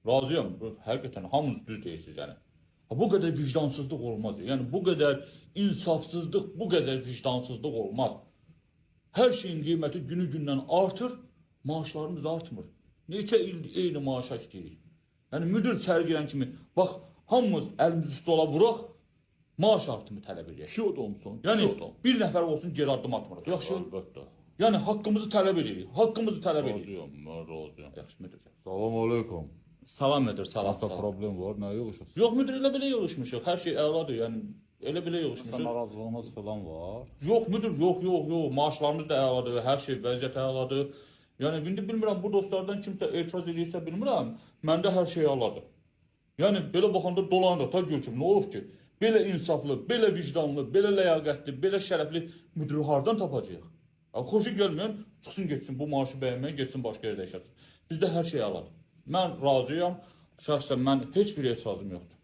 Razıyam. Həqiqətən hamınız düz deyirsiniz yəni. Ha, bu qədər vicdansızlıq olmaz. Yəni bu qədər insafsızlıq, bu qədər vicdansızlıq olmaz. Hər şeyin qiyməti günü-gündən artır, maaşlarımız artmır. Neçə ildir eyni maaşa işləyirik. Yəni müdir içəri girən kimi, bax hamımız əlimizi stola vuraq, maaş artımı tələb eləyək. Ki adamsan, Yəni ki adam. bir nəfər olsun geri addım atmırıq. Yaxşı. Əlbəttə. Yəni haqqımızı tələb edirik. Haqqımızı tələb edirik. Razıyam, mən razıyam. Yaxşı müdir. Salam aleykum. Salam müdir, salam. Hansısa Salam. problem var, nə yığışırsınız? Yox müdir, elə belə yığışmışıq. Hər şey əladır, yəni elə belə Hansısa yığışmışıq. narazılığınız falan var? Yox müdür, yox, yox, yox. Maaşlarımız da əladır, hər şey vəziyyət əladır. Yəni indi bilmirəm bu dostlardan kimsə etiraz eləyirsə bilmirəm. Məndə hər şey əladır. Yəni belə baxanda dolanırıq da gül kimi. Nə olub ki? Belə insaflı, belə vicdanlı, belə ləyaqətli, belə şərəfli müdiri hardan tapacağıq? Ya, xoşu gəlməyən çıxsın getsin bu maaşı bəyənməyən getsin başqa yerdə işləsin. Bizdə hər şey əladır. Mən razıyam. Şəxsən mən heç bir etirazım yoxdur.